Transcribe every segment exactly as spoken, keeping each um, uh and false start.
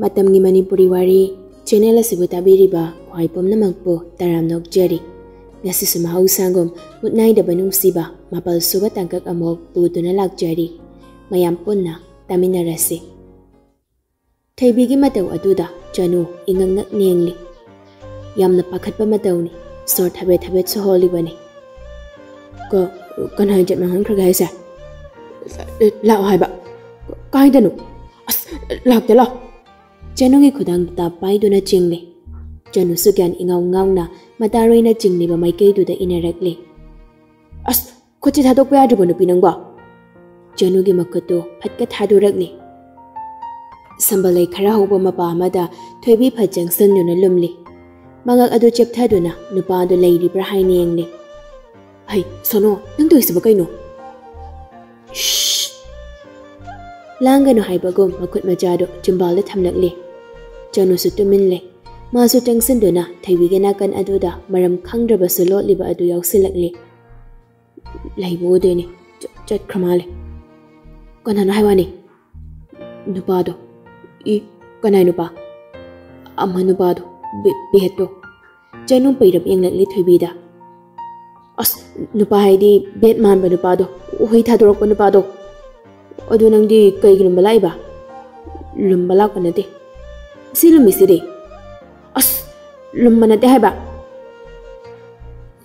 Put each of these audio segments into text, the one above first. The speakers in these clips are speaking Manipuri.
ꯃꯇꯝꯒꯤ ꯃꯅꯤꯄꯨꯔꯤ ꯋꯥꯔꯤ ꯆꯦꯅꯦꯜ ꯑꯁꯤꯕꯨ ꯇꯥꯕꯤꯔꯤꯕ ꯈ꯭ꯋꯥꯏ ꯄꯨꯝꯅꯃꯛꯄꯨ ꯇꯔꯥꯝꯅ ꯑꯣꯛꯆꯔꯤ꯫ ꯉꯁꯤꯁꯨ ꯃꯍꯧꯁꯥꯒꯨꯝ ꯃꯨꯠ ꯅꯥꯏꯗꯕ ꯅꯨꯡꯁꯤꯕ ꯃꯥꯄꯜ ꯁꯨꯕ ꯇꯥꯡꯀꯛ ꯑꯃꯨꯛ ꯄꯨꯗꯨꯅ ꯂꯥꯛꯆꯔꯤ꯫ ꯃꯌꯥꯝ ꯄꯨꯟꯅ ꯇꯥꯃꯤꯟꯅꯔꯁꯤ꯫ ꯊꯣꯏꯕꯤꯒꯤ ꯃꯇꯧ ꯑꯗꯨꯗ ꯆꯅꯨ ꯏꯉꯛꯉꯛ ꯅꯦꯡꯂꯤ꯫ ꯌꯥꯝꯅ ꯄꯥꯈꯠꯄ ꯃꯇꯧꯅꯤ꯫ ꯁꯣꯔ ꯊꯕꯦꯠ ꯊꯕꯦꯠꯁꯨ ꯍꯣꯜꯂꯤꯕꯅꯤ꯫ "ꯀ-, ꯀꯅꯥ ꯏꯖꯠ ꯃꯥꯡꯍꯟꯈ꯭ꯔꯒꯦ ꯍꯥꯏꯁꯦ? ꯂꯥꯛꯑꯣ ꯍꯥꯏꯕ꯫ ꯀꯥꯏꯗꯅꯣ? ꯑꯁ, ꯂꯥꯛꯇ ꯂꯥꯛꯑꯣ!" ꯆꯅꯨꯒꯤ ꯈꯨꯗꯥꯡ ꯇꯥꯞ ꯄꯥꯏꯗꯨꯅ ꯆꯤꯡꯂꯤ꯫ ꯆꯅꯨꯁꯨ ꯒ꯭ꯌꯥꯟ ꯏꯉꯥꯎ ꯉꯥꯎꯅ ꯃꯇꯥꯔꯣꯏꯅ ꯆꯤꯡꯂꯤꯕ ꯃꯥꯏꯀꯩꯗꯨꯗ ꯏꯟꯅꯔꯛꯂꯤ꯫ "ꯑꯁ, ꯈꯨꯠꯁꯤ ꯊꯥꯗꯣꯛꯄ ꯌꯥꯗ꯭ꯔꯤꯕꯣ ꯅꯨꯄꯤ ꯅꯪꯕꯣ?" ꯆꯅꯨꯒꯤ ꯃꯈꯨꯠꯇꯨ ꯐꯠꯀ ꯊꯥꯗꯣꯔꯛꯂꯤ꯫ ꯁꯝꯕꯜ ꯂꯩ ꯈꯔ ꯍꯧꯕ ꯃꯄꯥ ꯑꯃꯗ ꯊꯣꯏꯕꯤ ꯐꯠ ꯆꯪꯁꯤꯟꯗꯨꯅ ꯂꯨꯝꯂꯤ꯫ ꯃꯉꯛ ꯑꯗꯨ ꯆꯦꯞꯊꯗꯨꯅ ꯅꯨꯄꯥ ꯑꯗꯨ ꯂꯩꯔꯤꯕ꯭ꯔꯥ ꯍꯥꯏꯅ ꯌꯦꯡꯂꯤ꯫ "ꯍꯩ, ꯁꯣꯅꯣ, ꯅꯪ ꯇꯧꯔꯤꯁꯤꯕꯨ ꯀꯩꯅꯣ?" "ꯁ꯭ꯁ!" ꯂꯥꯡꯒꯅꯨ ꯍꯥꯏꯕꯒꯨꯝ ꯃꯈꯨꯠ ꯃꯆꯥꯗꯨ ꯆꯤꯝꯕꯥꯜꯗ ꯊꯝꯂꯛꯂꯤ꯫ ꯆꯅꯨꯁꯨ ꯇꯨꯃꯤꯟ ꯂꯩ꯫ ꯃꯥꯁꯨ ꯆꯪꯁꯤꯟꯗꯨꯅ ꯊꯣꯏꯕꯤꯒꯤ ꯅꯥꯀꯟ ꯑꯗꯨꯗ ꯃꯔꯝ ꯈꯪꯗ꯭ꯔꯕꯁꯨ ꯂꯣꯠꯂꯤꯕ ꯑꯗꯨ ꯌꯥꯎꯁꯤꯜꯂꯛꯂꯤ꯫ "ꯂꯩꯕ ꯎꯗꯦꯅꯦ꯫ ꯆꯠ-, ꯆꯠꯈ꯭ꯔ ꯃꯥꯜꯂꯦ꯫ ꯀꯅꯥꯅꯣ ꯍꯥꯏ ꯋꯥꯅꯤ?" "ꯅꯨꯄꯥꯗꯣ꯫" "ꯏ, ꯀꯅꯥꯏ ꯅꯨꯄꯥ?" "ꯑꯃ ꯅꯨꯄꯥꯗꯣ, ꯕꯦ-, ꯕꯦꯠꯇꯣ꯫" ꯆꯅꯨ ꯄꯩꯔꯞ ꯌꯦꯡꯂꯛꯂꯤ ꯊꯣꯏꯕꯤꯗ꯫ "ꯑꯁ, ꯅꯨꯄꯥ ꯍꯥꯏꯗꯤ ꯕꯦꯠ ꯃꯥꯟꯕ ꯅꯨꯄꯥꯗꯣ, ꯎꯍꯩ ꯊꯥꯗꯣꯔꯛꯄ ꯅꯨꯄꯥꯗꯣ꯫ ꯑꯗꯨ ꯅꯪꯗꯤ ꯀꯩꯒꯤ ꯂꯨꯝꯕ ꯂꯥꯛꯏꯕ?" "ꯂꯨꯝꯕ ꯂꯥꯛꯄ ꯅꯠꯇꯦ꯫ ꯁꯤ ꯂꯨꯝꯃꯤꯁꯤꯗꯤ?" "ꯑꯁ, ꯂꯨꯝꯕ ꯅꯠꯇꯦ ꯍꯥꯏꯕ꯫"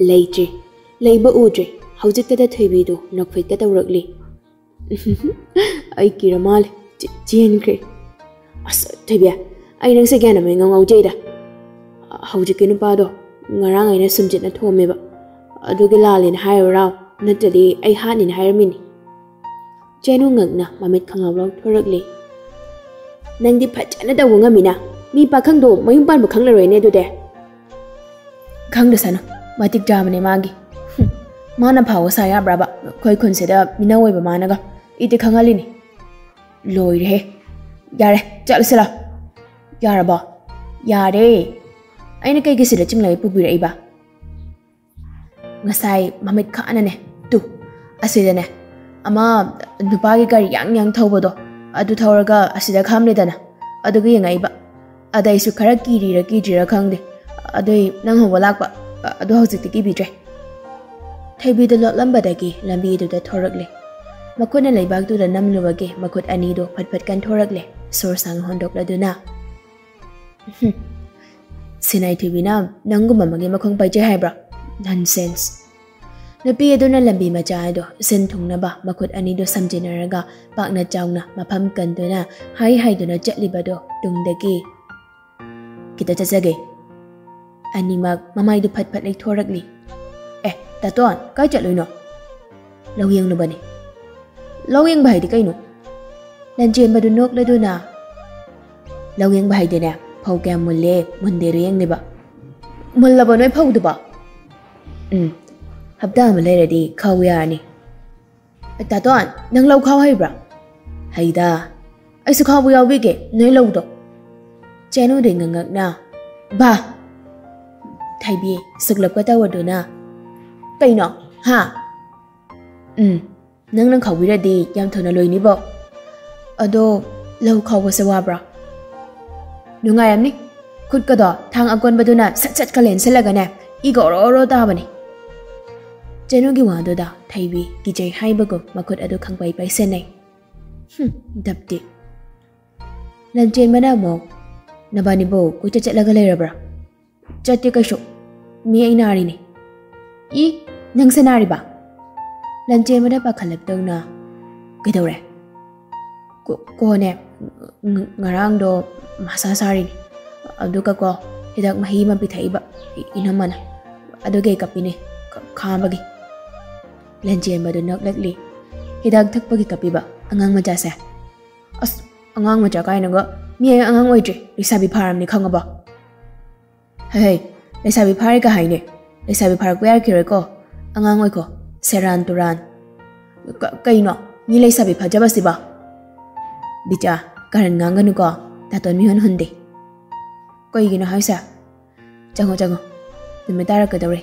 ꯂꯩꯇ꯭ꯔꯦ꯫ ꯂꯩꯕ ꯎꯗ꯭ꯔꯦ꯫ ꯍꯧꯖꯤꯛꯇꯗ ꯊꯣꯏꯕꯤꯗꯨ ꯅꯣꯛꯐꯦꯠꯀ ꯇꯧꯔꯛꯂꯤ꯫ "ꯑꯩ ꯀꯤꯔ ꯃꯥꯜꯂꯦ꯫ ꯆꯦ-, ꯆꯦꯟꯈ꯭ꯔꯦ꯫" "ꯑꯁ, ꯊꯣꯏꯕꯤ, ꯑꯩ ꯅꯪꯁꯦ ꯒ꯭ꯌꯥꯟ ꯑꯃ ꯏꯉꯥꯎ ꯉꯥꯎꯖꯩꯗ꯫ ꯍꯧꯖꯤꯛꯀꯤ ꯅꯨꯄꯥꯗꯣ ꯉꯔꯥꯡ ꯑꯩꯅ ꯁꯨꯝꯖꯤꯠꯅ ꯊꯣꯝꯃꯦꯕ꯫ ꯑꯗꯨꯒꯤ ꯂꯥꯜꯂꯦꯅ ꯍꯥꯏꯔꯨꯔꯥꯎ, ꯅꯠꯇ꯭ꯔꯗꯤ ꯑꯩ ꯍꯥꯠꯅꯤꯅ ꯍꯥꯏꯔꯝꯃꯤꯅꯤ꯫" ꯆꯦꯅꯨ ꯉꯛꯅ ꯃꯃꯤꯠ ꯈꯪꯂꯥꯎ ꯂꯥꯎꯊꯣꯔꯛꯂꯤ꯫ "ꯅꯪꯗꯤ ꯐꯖꯅ ꯇꯧꯕ ꯉꯝꯃꯤꯅ꯫ ꯃꯤ ꯄꯥꯈꯪꯗꯣ ꯃꯌꯨꯝ ꯄꯥꯟꯕ ꯈꯪꯂꯔꯣꯏꯅꯦ ꯑꯗꯨꯗꯤ꯫" "ꯈꯪꯗꯁꯅꯨ, ꯃꯇꯤꯛ ꯆꯥꯕꯅꯦ ꯃꯥꯒꯤ꯫ ꯍꯨꯝ, ꯃꯥꯅ ꯐꯥꯎꯕ ꯁꯥ ꯌꯥꯕ꯭ꯔꯕ? ꯑꯩꯈꯣꯏ ꯈꯨꯟꯁꯤꯗ ꯃꯤꯅꯧ ꯑꯣꯏꯕ ꯃꯥꯅꯒ꯫ ꯏꯗꯤ ꯈꯪꯍꯜꯂꯤꯅꯤ꯫ ꯂꯣꯏꯔꯦꯍꯦ꯫ ꯌꯥꯔꯦ, ꯆꯠꯂꯁꯤ ꯂꯥꯎ꯫" "ꯌꯥꯔꯕꯣ?" "ꯌꯥꯔꯦ꯫ ꯑꯩꯅ ꯀꯩꯒꯤ ꯁꯤꯗ ꯆꯤꯡꯂꯒ ꯄꯨꯕꯤꯔꯛꯏꯕ?" "ꯉꯁꯥꯏ ꯃꯃꯤꯠ ꯈꯥꯅꯅꯦ, ꯇꯨ, ꯑꯁꯤꯗꯅꯦ, ꯑꯃ ꯅꯨꯄꯥꯒꯤ ꯒꯥꯔꯤ ꯌꯥꯡ ꯌꯥꯡ ꯊꯧꯕꯗꯣ, ꯑꯗꯨ ꯊꯧꯔꯒ ꯑꯁꯤꯗ ꯈꯥꯝꯂꯦꯗꯅ, ꯑꯗꯨꯒ ꯌꯦꯡꯉꯛꯏꯕ꯫ ꯑꯗ ꯑꯩꯁꯨ ꯈꯔ ꯀꯤꯔꯤꯔ ꯀꯤꯗ꯭ꯔꯤꯔ ꯈꯪꯗꯦ꯫ ꯑꯗꯨꯏ ꯅꯪ ꯍꯧꯕ ꯂꯥꯛꯄ꯫ ꯑ-, ꯑꯗꯣ ꯍꯧꯖꯤꯛꯇꯤ ꯀꯤꯕꯤꯗ꯭ꯔꯦ꯫ ꯊꯣꯏꯕꯤꯗꯨ ꯂꯣꯠꯂꯝꯕꯗꯒꯤ ꯂꯝꯕꯤꯗꯨꯗ ꯊꯣꯔꯛꯂꯦ꯫ ꯃꯈꯨꯠꯅ ꯂꯩꯕꯥꯛꯇꯨꯗ ꯅꯝꯂꯨꯕꯒꯤ ꯃꯈꯨꯠ ꯑꯅꯤꯗꯨ ꯐꯠ ꯐꯠ ꯀꯟꯊꯣꯔꯛꯂꯦ, ꯁꯣꯔ ꯁꯥꯡ ꯍꯣꯟꯗꯣꯛꯂꯗꯨꯅ꯫ "ꯍꯨꯝ, ꯁꯤꯅꯥꯏ ꯊꯣꯏꯕꯤꯅ ꯅꯪꯒꯨꯝꯕ ꯑꯃꯒꯤ ꯃꯈꯣꯡ ꯄꯥꯏꯖꯩ ꯍꯥꯏꯕ꯭ꯔꯥ? ꯅꯟꯁꯦꯟꯁ!" ꯅꯨꯄꯤ ꯑꯗꯨꯅ ꯂꯝꯕꯤ ꯃꯆꯥ ꯑꯗꯨ ꯁꯤꯟ ꯊꯨꯡꯅꯕ ꯃꯈꯨꯠ ꯑꯅꯤꯗꯨ ꯁꯝꯖꯤꯟꯅꯔꯒ ꯄꯥꯛꯅ ꯆꯥꯎꯅ ꯃꯐꯝ ꯀꯟꯗꯨꯅ ꯍꯥꯏ ꯍꯥꯏꯗꯨꯅ ꯆꯠꯂꯤꯕꯗꯨ ꯇꯨꯡꯗꯒꯤ, "ꯈꯤꯇ ꯆꯠꯆꯒꯦ꯫" ꯑꯅꯤꯃꯛ ꯃꯃꯥꯏꯗꯨ ꯐꯠ ꯐꯠ ꯂꯩꯊꯣꯔꯛꯂꯤ꯫ "ꯑꯦ, ꯇꯥꯇꯣꯟ, ꯀꯥꯏ ꯆꯠꯂꯨꯏꯅꯣ?" "ꯂꯧ ꯌꯦꯡꯂꯨꯕꯅꯤ꯫" "ꯂꯧ ꯌꯦꯡꯕ ꯍꯥꯏꯗꯤ ꯀꯩꯅꯣ?" ꯂꯟꯆꯦꯟꯕꯗꯨ ꯅꯣꯛꯂꯗꯨꯅ, "ꯂꯧ ꯌꯦꯡꯕ ꯍꯥꯏꯗꯤꯅꯦ, ꯐꯧ ꯀꯌꯥꯝ ꯃꯨꯜꯂꯦ, ꯃꯨꯟꯗꯦꯗꯣ ꯌꯦꯡꯂꯤꯕ꯫" "ꯃꯨꯜꯂꯕꯣ ꯅꯣꯏ ꯐꯧꯗꯨꯕꯣ?" "ꯎꯝ, ꯍꯞꯇꯥ ꯑꯃ ꯂꯩꯔꯗꯤ ꯈꯥꯎ ꯌꯥꯔꯅꯤ꯫" "ꯇꯥꯇꯣꯟ, ꯅꯪ ꯂꯧ ꯈꯥꯎ ꯍꯩꯕ꯭ꯔꯥ?" "ꯍꯩꯗ꯫ ꯑꯩꯁꯨ ꯈꯥꯎꯕ ꯌꯥꯎꯕꯤꯒꯦ ꯅꯣꯏ ꯂꯧꯗꯣ꯫" ꯆꯦꯅꯨꯗꯩ ꯉꯉꯛꯅ, "ꯕꯥ!" ꯊꯩꯕꯤ ꯁꯨꯛꯂꯞꯀ ꯇꯧꯔꯗꯨꯅ, "ꯀꯩꯅꯣ? ꯍꯥ?" "ꯎꯝ, ꯅꯪꯅ ꯈꯥꯎꯕꯤꯔꯗꯤ ꯌꯥꯝ ꯊꯨꯅ ꯂꯣꯏꯅꯤꯕꯣ꯫ ꯑꯗꯣ ꯂꯧ ꯈꯥꯎꯕꯁꯦ ꯋꯥꯕ꯭ꯔꯥ?" "ꯅꯨꯡꯉꯥꯏꯔꯝꯅꯤ꯫ ꯈꯨꯠꯀꯗꯣ ꯊꯥꯡ ꯑꯀꯣꯟꯕꯗꯨꯅ ꯁꯠ ꯁꯠꯀ ꯂꯦꯟꯁꯤꯜꯂꯒꯅꯦ, ꯏꯒ ꯑꯣꯔꯣ ꯑꯣꯔꯣ ꯇꯥꯕꯅꯤ꯫" ꯆꯦꯅꯨꯒꯤ ꯋꯥꯗꯨꯗ ꯊꯩꯕꯤ ꯀꯤꯖꯩ ꯍꯥꯏꯕꯒꯨꯝ ꯃꯈꯨꯠ ꯑꯗꯨ ꯈꯪꯄꯥꯏ ꯄꯥꯏꯁꯟꯅꯩ꯫ "ꯍꯨꯝ, ꯗꯞꯇꯤ꯫" ꯂꯟꯆꯦꯟꯕꯅ ꯑꯃꯨꯛ, "ꯅꯕꯥꯅꯤꯕꯨ ꯀꯣꯏꯆꯠ ꯆꯠꯂꯒ ꯂꯩꯔꯕ꯭ꯔꯥ?" "ꯆꯠꯇꯦ ꯀꯩꯁꯨ꯫ ꯃꯤ ꯑꯩ ꯅꯥꯔꯤꯅꯦ꯫" "ꯏ, ꯅꯪꯁꯦ ꯅꯥꯔꯤꯕ?" ꯂꯟꯆꯦꯟꯕꯅ ꯄꯥꯈꯠꯂꯞ ꯇꯧꯅ, "ꯀꯩꯗꯧꯔꯦ?" "ꯀꯣ-, ꯀꯣꯅꯦ, ꯉ-, ꯉꯔꯥꯡꯗꯣ ꯃꯁꯥ ꯁꯥꯔꯤꯅꯤ꯫ ꯑꯗꯨꯒꯀꯣ, ꯍꯤꯗꯥꯛ ꯃꯍꯤ ꯑꯃ ꯄꯤꯊꯛꯏꯕ ꯏ-, ꯏꯅꯝꯃꯅ꯫ ꯑꯗꯨꯒꯤ ꯑꯩ ꯀꯞꯄꯤꯅꯦ, ꯈ-, ꯈꯥꯕꯒꯤ꯫" ꯂꯟꯆꯦꯟꯕꯗꯨ ꯅꯣꯛꯂꯛꯂꯤ꯫ "ꯍꯤꯗꯥꯛ ꯊꯛꯄꯒꯤ ꯀꯞꯄꯤꯕ ꯑꯉꯥꯡ ꯃꯆꯥꯁꯦ?" "ꯑꯁ, ꯑꯉꯥꯡ ꯃꯆꯥ ꯀꯥꯏꯅꯒ, ꯃꯤ ꯑꯩ ꯑꯉꯥꯡ ꯑꯣꯏꯗ꯭ꯔꯤ, ꯂꯩꯁꯥꯕꯤ ꯐꯥꯔꯝꯅꯤ ꯈꯪꯉꯕ?" "ꯍꯩ ꯍꯩ, ꯂꯩꯁꯥꯕꯤ ꯐꯥꯔꯦꯒ ꯍꯥꯏꯅꯦ꯫ ꯂꯩꯁꯥꯕꯤ ꯐꯥꯔꯛꯄ ꯌꯥꯔꯛꯈꯤꯔꯣꯏꯀꯣ꯫ ꯑꯉꯥꯡ ꯑꯣꯏꯈꯣ, ꯁꯦꯔꯥꯟ ꯇꯨꯔꯥꯟ꯫ ꯀ-, ꯀꯩꯅꯣ, ꯃꯤ ꯂꯩꯁꯥꯕꯤ ꯐꯥꯖꯕꯁꯤꯕꯣ?" "ꯕꯤꯇ꯭ꯌꯥ, ꯀꯔꯟ ꯉꯥꯡꯒꯅꯨꯀꯣ, ꯇꯥꯇꯣꯟ ꯃꯤꯍꯨꯟ ꯍꯨꯟꯗꯦ꯫" "ꯀꯩꯒꯤꯅꯣ ꯍꯥꯏꯁꯦ?" "ꯆꯪꯉꯣ, ꯆꯪꯉꯣ꯫ ꯅꯨꯃꯤꯠ ꯇꯥꯔꯛꯀꯗꯧꯔꯦ꯫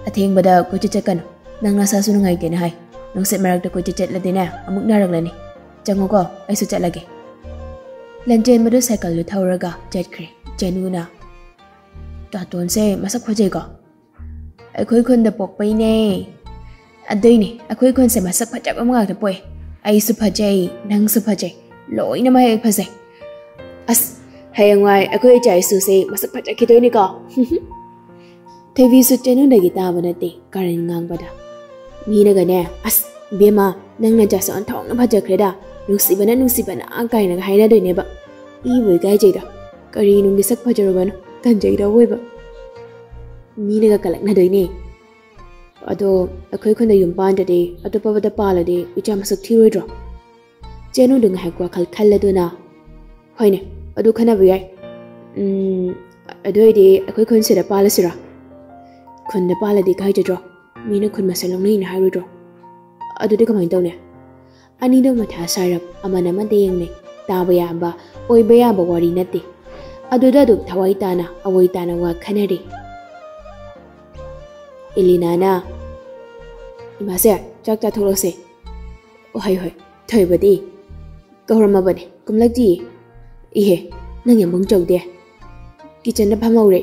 ꯑꯊꯦꯡꯕꯗ ꯀꯣꯏꯆꯠ ꯆꯠꯀꯅꯨ꯫ ꯅꯪ ꯅꯁꯥꯁꯨ ꯅꯨꯡꯉꯥꯏꯇꯦꯅ ꯍꯥꯏ꯫ ꯅꯨꯡꯁꯤꯠ ꯃꯔꯛꯇ ꯀꯣꯏꯆꯠ ꯆꯠꯂꯗꯤꯅꯦ, ꯑꯃꯨꯛ ꯅꯥꯔꯛꯂꯅꯤ꯫ ꯆꯪꯉꯣꯀꯣ, ꯑꯩꯁꯨ ꯆꯠꯂꯒꯦ꯫" ꯂꯟꯖꯦꯟꯕꯗꯨ ꯁꯥꯏꯀꯜꯗꯨ ꯊꯧꯔꯒ ꯆꯠꯈ꯭ꯔꯦ꯫ ꯆꯦꯅꯨꯅ, "ꯇꯥꯇꯣꯟꯁꯦ ꯃꯁꯛ ꯐꯖꯩꯀꯣ?" "ꯑꯩꯈꯣꯏ ꯈꯨꯟꯗ ꯄꯣꯛꯄꯩꯅꯦ꯫" "ꯑꯗꯨꯏꯅꯦ, ꯑꯩꯈꯣꯏ ꯈꯨꯟꯁꯦ ꯃꯁꯛ ꯐꯖꯕ ꯉꯥꯛꯇ ꯄꯣꯛꯑꯦ꯫ ꯑꯩꯁꯨ ꯐꯖꯩ, ꯅꯪꯁꯨ ꯐꯖꯩ, ꯂꯣꯏꯅꯃꯛ ꯍꯦꯛ ꯐꯖꯩ꯫ ꯑꯁ, ꯍꯌꯦꯡꯋꯥꯏ ꯑꯩꯈꯣꯏ ꯏꯆꯥ ꯏꯁꯨꯁꯦ ꯃꯁꯛ ꯐꯖꯈꯤꯗꯣꯏꯅꯤꯀꯣ꯫" ꯊꯣꯏꯕꯤꯁꯨ ꯆꯦꯅꯨꯗꯒꯤ ꯇꯥꯕ ꯅꯠꯇꯦ ꯀꯥꯔꯟ ꯉꯥꯡꯕꯗ꯫ ꯃꯤꯅꯒꯅꯦ, "ꯑꯁ, ꯏꯕꯦꯝꯃ, ꯅꯪ ꯅꯆꯥꯁꯨ ꯑꯣꯟꯊꯣꯛꯅ ꯐꯖꯈ꯭ꯔꯦꯗ, ꯅꯨꯡꯁꯤꯕꯅ, ꯅꯨꯡꯁꯤꯕꯅ" ꯀꯥꯏꯅꯒ ꯍꯥꯏꯅꯗꯣꯏꯅꯦꯕ꯫ ꯏꯕꯨ ꯏꯀꯥꯏꯖꯩꯗ, ꯀꯔꯤ ꯅꯨꯡꯒꯤ ꯁꯛ ꯐꯖꯔꯨꯕꯅꯣ, ꯇꯟꯖꯩꯗ ꯑꯋꯣꯏꯕ꯫ ꯃꯤꯅꯒ ꯀꯂꯛꯅꯗꯣꯏꯅꯦ꯫ ꯑꯗꯣ ꯑꯩꯈꯣꯏ ꯈꯨꯟꯗ ꯌꯨꯝ ꯄꯥꯟꯗ꯭ꯔꯗꯤ ꯑꯇꯣꯞꯄꯗ ꯄꯥꯜꯂꯗꯤ ꯏꯆꯥ ꯃꯁꯛ ꯊꯤꯔꯣꯏꯗ꯭ꯔꯣ? ꯆꯦꯅꯨꯗꯨ ꯉꯥꯏꯍꯥꯛ ꯋꯥꯈꯜ ꯈꯜꯂꯗꯨꯅ, "ꯍꯣꯏꯅꯦ, ꯑꯗꯨ ꯈꯟꯅꯕ ꯌꯥꯏ꯫ ꯎꯝ, ꯑꯗꯨ ꯑꯣꯏꯗꯤ ꯑꯩꯈꯣꯏ ꯈꯨꯟꯁꯤꯗ ꯄꯥꯜꯂꯁꯤꯔꯥ? ꯈꯨꯟꯗ ꯄꯥꯜꯂꯗꯤ ꯀꯥꯏꯖꯗ꯭ꯔꯣ? ꯃꯤꯅ ꯈꯨꯟ ꯃꯁꯦꯜ ꯂꯧꯅꯩꯅ ꯍꯥꯏꯔꯣꯏꯗ꯭ꯔꯣ? ꯑꯗꯨꯗꯤ ꯀꯃꯥꯏꯅ ꯇꯧꯅꯤ?" ꯑꯅꯤꯗꯣ ꯃꯊꯥ ꯁꯥꯔꯞ ꯑꯃꯅ ꯑꯃꯗ ꯌꯦꯡꯅꯩ꯫ ꯇꯥꯕ ꯌꯥꯕ, ꯑꯣꯏꯕ ꯌꯥꯕ ꯋꯥꯔꯤ ꯅꯠꯇꯦ꯫ ꯑꯗꯨꯗ ꯑꯗꯨꯝ ꯊꯋꯥꯏ ꯇꯥꯅ, ꯑꯋꯣꯏ ꯇꯥꯅ ꯋꯥ ꯈꯟꯅꯔꯤ꯫ ꯏꯂꯤꯅꯥꯅ, "ꯏꯃꯥꯁꯦ, ꯆꯥꯛ ꯆꯥꯊꯣꯛꯂꯁꯦ꯫" "ꯑꯣ, ꯍꯣꯏ, ꯍꯣꯏ꯫ ꯊꯣꯏꯕꯗꯤ?" "ꯀꯧꯔꯝꯃꯕꯅꯦ, ꯀꯨꯝꯂꯛꯇꯤꯌꯦ꯫" "ꯏꯍꯦ, ꯅꯪ ꯌꯥꯝꯕꯨꯡ ꯆꯧꯗꯦ?" "ꯀꯤꯆꯟꯗ ꯐꯝꯍꯧꯔꯦ꯫"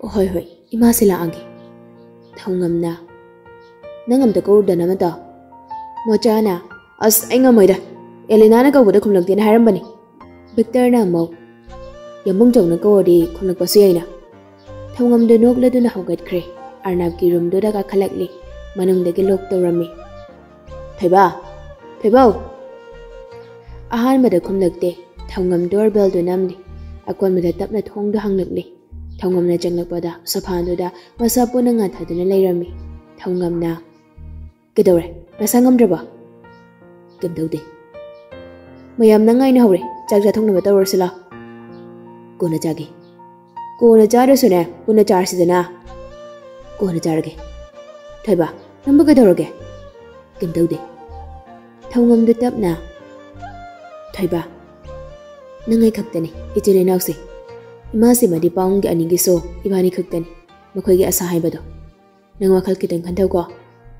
"ꯑꯣ, ꯍꯣꯏ, ꯍꯣꯏ, ꯏꯃꯥꯁꯦ ꯂꯥꯛꯑꯒꯦ꯫" ꯊꯧꯉꯝꯅ, "ꯅꯪ ꯑꯝꯇ ꯀꯧꯔꯨꯗꯅ ꯑꯃꯇ꯫" ꯃꯣꯆꯥꯅ, "ꯑꯁ, ꯑꯩ ꯉꯝꯃꯣꯏꯗ꯫ ꯑꯦꯂꯤꯅꯥꯅ ꯀꯧꯕꯗ ꯈꯨꯝꯂꯛꯇꯦꯅ ꯍꯥꯏꯔꯝꯕꯅꯤ꯫ ꯚꯤꯛꯇꯔꯅ ꯑꯃꯨꯛ, ꯌꯥꯝꯕꯨꯡ ꯆꯧꯅ ꯀꯧꯔꯗꯤ ꯈꯨꯝꯂꯛꯄꯁꯨ ꯌꯥꯏꯅ꯫" ꯊꯧꯉꯝꯗꯨ ꯅꯣꯛꯂꯗꯨꯅ ꯍꯧꯒꯠꯈ꯭ꯔꯦ꯫ ꯑꯔꯅꯥꯞꯀꯤ ꯔꯨꯝꯗꯨꯗ ꯀꯥꯈꯠꯂꯛꯂꯤ꯫ ꯃꯅꯨꯡꯗꯒꯤ ꯂꯣꯛ ꯇꯧꯔꯝꯃꯤ꯫ "ꯊꯣꯏꯕ! ꯊꯣꯏꯕꯧ!" ꯑꯍꯥꯟꯕꯗ ꯈꯨꯝꯂꯛꯇꯦ꯫ ꯊꯧꯉꯝ ꯗꯣꯔꯕꯦꯜꯗꯨ ꯅꯝꯂꯤ꯫ ꯑꯀꯣꯟꯕꯗ ꯇꯞꯅ ꯊꯣꯡꯗꯨ ꯍꯥꯡꯂꯛꯂꯤ꯫ ꯊꯧꯉꯝꯅ ꯆꯪꯂꯛꯄꯗ ꯁꯣꯐꯥꯗꯨꯗ ꯃꯁꯥ ꯄꯨꯟꯅ ꯉꯥꯊꯗꯨꯅ ꯂꯩꯔꯝꯃꯤ꯫ ꯊꯧꯉꯝꯅ, "ꯀꯩꯗꯧꯔꯦ? ꯅꯁꯥ ꯉꯝꯗ꯭ꯔꯕꯣ?" "ꯀꯩꯝ ꯇꯧꯗꯦ꯫" "ꯃꯌꯥꯝ ꯅꯪ ꯉꯥꯏꯅ ꯍꯧꯔꯦ꯫ ꯆꯥꯛ ꯆꯥꯊꯣꯛꯅꯕ ꯇꯧꯔꯁꯤ ꯂꯥꯎ꯫" "ꯀꯣꯟꯅ ꯆꯥꯒꯦ꯫" "ꯀꯣꯟꯅ ꯆꯥꯗ꯭ꯔꯁꯨꯅꯦ, ꯄꯨꯟꯅ ꯆꯥꯔꯁꯤꯗꯅ꯫" "ꯀꯣꯟꯅ ꯆꯥꯔꯒꯦ꯫" "ꯊꯣꯏꯕ, ꯅꯪꯕꯨ ꯀꯩꯗꯧꯔꯒꯦ?" "ꯀꯩꯝ ꯇꯧꯗꯦ꯫" ꯊꯧꯉꯝꯗꯨ ꯇꯞꯅ, "ꯊꯣꯏꯕ, ꯅꯪ ꯑꯩ ꯈꯛꯇꯅꯤ ꯏꯆꯤꯜ ꯏꯅꯥꯎꯁꯦ꯫ ꯏꯃꯥꯁꯤꯃꯗꯤ ꯄꯥꯎꯡꯒꯤ ꯑꯅꯤꯒꯤꯁꯨ ꯏꯕꯥꯅꯤ ꯈꯛꯇꯅꯤ꯫ ꯃꯈꯣꯏꯒꯤ ꯑꯁꯥ ꯍꯥꯏꯕꯗꯣ꯫ ꯅꯪ ꯋꯥꯈꯜ ꯈꯤꯇꯪ ꯈꯟꯊꯧꯀꯣ꯫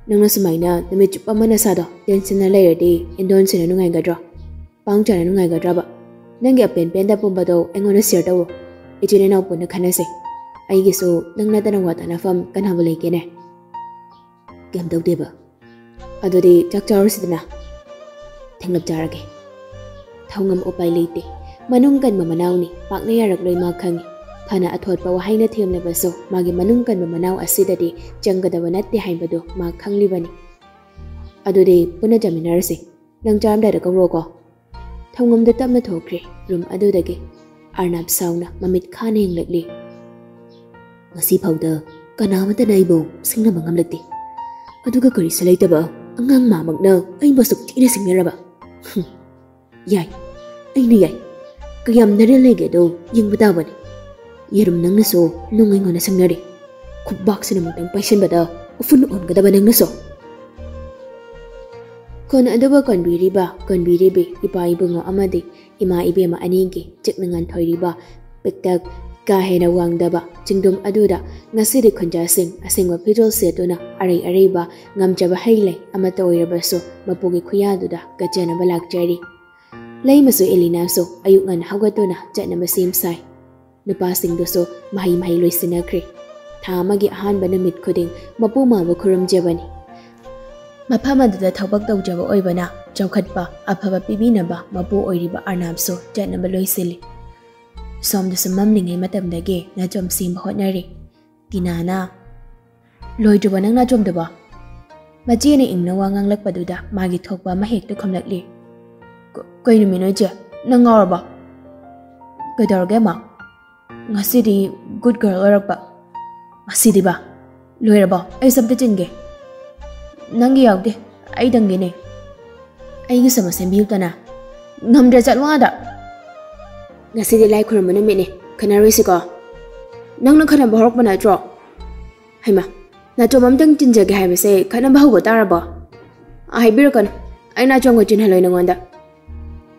ꯅꯪꯅ ꯁꯨꯃꯥꯏꯅ ꯅꯨꯃꯤꯠ ꯆꯨꯞꯄ ꯑꯃ ꯅꯁꯥꯗꯣ ꯇꯦꯟꯁꯟꯅ ꯂꯩꯔꯗꯤ ꯏꯟꯗꯣꯟꯁꯤꯅ ꯅꯨꯡꯉꯥꯏꯒꯗ꯭ꯔꯣ? ꯄꯥꯎꯡ ꯆꯥꯅ ꯅꯨꯡꯉꯥꯏꯒꯗ꯭ꯔꯕ?" ꯅꯪꯒꯤ ꯑꯄꯦꯟ ꯄꯦꯟꯗ ꯄꯨꯝꯕꯗꯣ ꯑꯩꯉꯣꯟꯗ ꯁꯤꯌꯔ ꯇꯧꯔꯣ꯫ ꯏꯆꯤꯟ ꯏꯅꯥꯎ ꯄꯨꯟꯅ ꯈꯟꯅꯁꯦ꯫ ꯑꯩꯒꯤꯁꯨ ꯅꯪ ꯅꯠꯇꯅ ꯋꯥ ꯇꯥꯅꯐꯝ ꯀꯅꯥꯕꯨ ꯂꯩꯒꯦꯅꯦ? ꯀꯩꯝ ꯇꯧꯗꯦꯕ꯫ ꯑꯗꯨꯗꯤ ꯆꯥꯛ ꯆꯥꯔꯨꯁꯤꯗꯅ꯫ ꯊꯦꯡꯂꯞ ꯆꯥꯔꯒꯦ꯫ ꯊꯧꯉꯝ ꯎꯄꯥꯏ ꯂꯩꯇꯦ꯫ ꯃꯅꯨꯡ ꯀꯟꯕ ꯃꯅꯥꯎꯅꯤ, ꯄꯥꯛꯅ ꯌꯥꯔꯛꯂꯣꯏ ꯃꯥ ꯈꯪꯏ꯫ ꯐꯅ ꯑꯊꯣꯠꯄ ꯋꯥꯍꯩꯅ ꯊꯦꯝꯂꯕꯁꯨ ꯃꯥꯒꯤ ꯃꯅꯨꯡ ꯀꯟꯕ ꯃꯅꯥꯎ ꯑꯁꯤꯗꯗꯤ ꯆꯪꯒꯗꯕ ꯅꯠꯇꯦ ꯍꯥꯏꯕꯗꯨ ꯃꯥ ꯈꯪꯂꯤꯕꯅꯤ꯫ ꯑꯗꯨꯗꯤ ꯄꯨꯟꯅ ꯆꯥꯃꯤꯟꯅꯔꯁꯤ꯫ ꯅꯪ ꯆꯥꯔꯝꯗꯥꯏꯗ ꯀꯧꯔꯛꯑꯣꯀꯣ꯫ ꯊꯧꯉꯝꯗ ꯇꯞꯅ ꯊꯣꯛꯈ꯭ꯔꯦ ꯔꯨꯝ ꯑꯗꯨꯗꯒꯤ꯫ ꯑꯔꯅꯥꯕ ꯁꯥꯎꯅ ꯃꯃꯤꯠ ꯈꯥꯅ ꯌꯦꯡꯂꯛꯂꯤ꯫ ꯉꯁꯤ ꯐꯥꯎꯗ ꯀꯅꯥꯃꯠꯇꯅ ꯑꯩꯕꯨ ꯁꯤꯡꯅꯕ ꯉꯝꯂꯛꯇꯦ꯫ ꯑꯗꯨꯒ ꯀꯔꯤꯁꯨ ꯂꯩꯇꯕ ꯑꯉꯥꯡ ꯃꯥꯃꯛꯅ ꯑꯩꯕꯨ ꯑꯁꯨꯛ ꯊꯤꯅ ꯁꯤꯡꯅꯔꯕ? ꯍꯨꯝ, ꯌꯥꯏ, ꯑꯩꯅ ꯌꯥꯏ꯫ ꯀꯌꯥꯝ ꯅꯔꯦꯜ ꯂꯩꯒꯦꯗꯣ ꯌꯦꯡꯕ ꯇꯥꯕꯅꯤ꯫ ꯌꯦꯔꯨꯝ ꯅꯪꯅꯁꯨ ꯅꯨꯡ ꯑꯩꯉꯣꯟꯗ ꯁꯤꯡꯅꯔꯤ꯫ ꯈꯨꯕꯥꯛꯁꯤꯅ ꯑꯃꯨꯛꯇꯪ ꯄꯥꯏꯁꯤꯟꯕꯗ ꯎꯐꯨꯟ ꯑꯣꯟꯒꯗꯕ ꯅꯪꯅꯁꯨ꯫ ꯈꯨꯟ ꯑꯗꯨꯕꯨ ꯀꯟꯕꯤꯔꯤꯕ, ꯀꯟꯕꯤꯔꯤꯕꯤ ꯏꯄꯥ ꯏꯕꯨꯡꯉꯣ ꯑꯃꯗꯤ ꯏꯃꯥ ꯏꯕꯦꯝꯃ ꯑꯅꯤꯒꯤ ꯆꯤꯛꯅ ꯉꯥꯟꯊꯣꯏꯔꯤꯕ ꯄꯤꯛꯇꯛ, ꯀꯥ ꯍꯦꯟꯅ ꯋꯥꯡꯗꯕ ꯆꯤꯡꯗꯨꯝ ꯑꯗꯨꯗ ꯉꯁꯤꯗꯤ ꯈꯨꯟꯖꯥꯁꯤꯡ ꯑꯁꯦꯡꯕ ꯐꯤꯖꯣꯜ ꯁꯦꯠꯇꯨꯅ ꯑꯔꯩ ꯑꯔꯩꯕ ꯉꯝꯖꯕ ꯍꯩ ꯂꯩ ꯑꯃꯠꯇ ꯑꯣꯏꯔꯕꯁꯨ ꯃꯄꯨꯒꯤ ꯈꯨꯌꯥꯗꯨꯗ ꯀꯠꯆꯅꯕ ꯂꯥꯛꯆꯔꯤ꯫ ꯂꯩꯃꯁꯨ ꯑꯦꯂꯤꯅꯥꯁꯨ ꯑꯌꯨꯛ ꯉꯟꯅ ꯍꯧꯒꯠꯇꯨꯅ ꯆꯠꯅꯕ ꯁꯦꯝ ꯁꯥꯏ꯫ ꯅꯨꯄꯥꯁꯤꯡꯗꯨꯁꯨ ꯃꯍꯩ ꯃꯍꯩ ꯂꯣꯏꯁꯤꯟꯅꯈ꯭ꯔꯦ꯫ ꯊꯥ ꯑꯃꯒꯤ ꯑꯍꯥꯟꯕ ꯅꯨꯃꯤꯠ ꯈꯨꯗꯤꯡ ꯃꯄꯨ ꯃꯥꯕꯨ ꯈꯨꯔꯨꯝꯖꯕꯅꯤ꯫ ꯃꯐꯝ ꯑꯗꯨꯗ ꯊꯕꯛ ꯇꯧꯖꯕ ꯑꯣꯏꯕꯅ ꯆꯥꯎꯈꯠꯄ ꯑꯐꯕ ꯄꯤꯕꯤꯅꯕ ꯃꯄꯨ ꯑꯣꯏꯔꯤꯕ ꯑꯔꯅꯥꯕꯁꯨ ꯆꯠꯅꯕ ꯂꯣꯏꯁꯤꯜꯂꯤ꯫ ꯁꯣꯝꯗꯁꯨ ꯃꯝꯂꯤꯉꯩ ꯃꯇꯝꯗꯒꯤ ꯅꯥꯆꯣꯝ ꯁꯦꯝꯕ ꯍꯣꯠꯅꯔꯤ꯫ ꯇꯤꯅꯥꯅ, "ꯂꯣꯏꯗ꯭ꯔꯤꯕꯣ ꯅꯪ ꯅꯥꯆꯣꯝꯗꯨꯕꯣ?" ꯃꯆꯦꯅ ꯏꯪꯅ ꯋꯥ ꯉꯥꯡꯂꯛꯄꯗꯨꯗ ꯃꯥꯒꯤ ꯊꯣꯛꯄ ꯑꯃ ꯍꯦꯛꯇ ꯈꯨꯝꯂꯛꯂꯤ꯫ "ꯀ-, ꯀꯩ ꯅꯨꯃꯤꯠꯅꯣ ꯏꯆꯦ? ꯅꯪ ꯉꯥꯎꯔꯕꯣ?" "ꯀꯩꯗꯧꯔꯒꯦ, ꯃꯥ?" "ꯉꯁꯤꯗꯤ ꯒꯨꯗ ꯒꯔꯜ ꯑꯣꯏꯔꯛꯄ꯫ ꯉꯁꯤꯗꯤꯕ꯫ ꯂꯣꯏꯔꯕꯣ? ꯑꯩꯁꯨ ꯑꯝꯇ ꯆꯤꯟꯒꯦ꯫" "ꯅꯪꯒꯤ ꯌꯥꯎꯗꯦ, ꯑꯩꯗꯪꯒꯤꯅꯦ꯫" "ꯑꯩꯒꯤꯁꯨ ꯑꯃ ꯁꯦꯝꯕꯤꯌꯨꯗꯅ꯫" "ꯉꯝꯗ꯭ꯔꯦ, ꯆꯠꯂꯣ ꯑꯥꯗ꯫" "ꯉꯁꯤꯗꯤ ꯂꯥꯏ ꯈꯨꯔꯨꯝꯕ ꯅꯨꯃꯤꯠꯅꯦ, ꯈꯟꯅꯔꯣꯏꯁꯤꯀꯣ?" "ꯅꯪꯅ ꯈꯟꯅꯕ ꯍꯧꯔꯛꯄ ꯅꯠꯇ꯭ꯔꯣ?" "ꯍꯩꯃꯥ, ꯅꯥꯆꯣꯝ ꯑꯝꯇꯪ ꯆꯤꯟꯖꯒꯦ ꯍꯥꯏꯕꯁꯦ ꯈꯠꯅꯕ ꯍꯧꯕ ꯇꯥꯔꯕꯣ? ꯑꯥ, ꯍꯥꯏꯕꯤꯔꯛꯀꯅꯨ, ꯑꯩ ꯅꯥꯆꯣꯝꯒ ꯆꯤꯟꯍꯜꯂꯣꯏ ꯅꯉꯣꯟꯗ꯫"